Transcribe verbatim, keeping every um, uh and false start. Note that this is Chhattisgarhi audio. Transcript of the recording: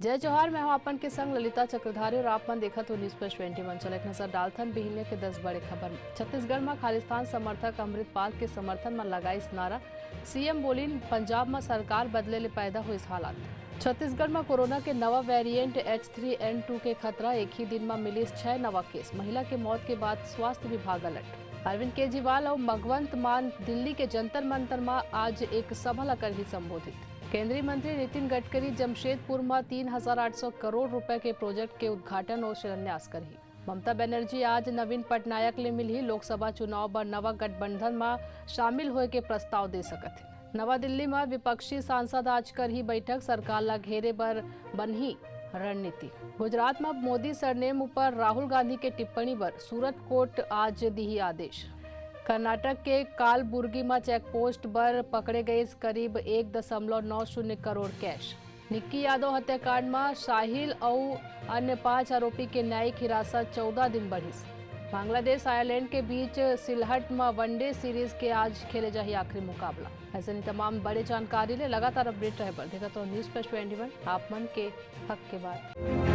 जय जोहार, मैं हूं आपन के संग ललिता चक्रधारी और आप मन देखत हो News Plus twenty one। चलो एक नजर डालथन बिहिनिया के दस बड़े खबर में। छत्तीसगढ़ में खालिस्तान समर्थक अमृतपाल के समर्थन में लगाइस नारा। सीएम बोलिन, पंजाब में सरकार बदले ले पैदा होइस हालात। छत्तीसगढ़ में कोरोना के नवा variant H three N two के खतरा, एक ही दिन में मिलिस छह नवा केस। महिला के मौत के बाद स्वास्थ्य विभाग अलर्ट। अरविंद केजरीवाल और भगवंत मान दिल्ली के जंतर मंतर में आज एक सभा ला करही संबोधित। केंद्रीय मंत्री नितिन गडकरी जमशेदपुर में तीन हजार आठ सौ करोड़ रुपए के प्रोजेक्ट के उद्घाटन और शिलान्यास करही। ममता बनर्जी आज नवीन पटनायक ले मिलही, लोकसभा चुनाव बर नवा गठबंधन में शामिल होए के प्रस्ताव दे सकत हे। नवा दिल्ली में विपक्षी सांसद आज करही बैठक, सरकार ला घेरे बर बनही रणनीति। गुजरात में मोदी सरनेम ऊपर राहुल गांधी के टिप्पणी बर सूरत कोर्ट आज दिही आदेश। कर्नाटक के कालबुर्गी में चेकपोस्ट बर पकड़े गए करीब एक दशमलव नौ शून्य करोड़ कैश। निक्की यादव हत्याकांड में साहिल अउ अन्य पांच आरोपी के न्यायिक हिरासत चौदह दिन बढ़िस। बांग्लादेश आयरलैंड के बीच सिलहट में वनडे सीरीज के आज खेले जाही आखिरी मुकाबला। ऐसे ही तमाम बड़े जानकारी ले लगातार अपडेट रहे बर देखत रहो News Plus twenty one, आप मन के हक के बात।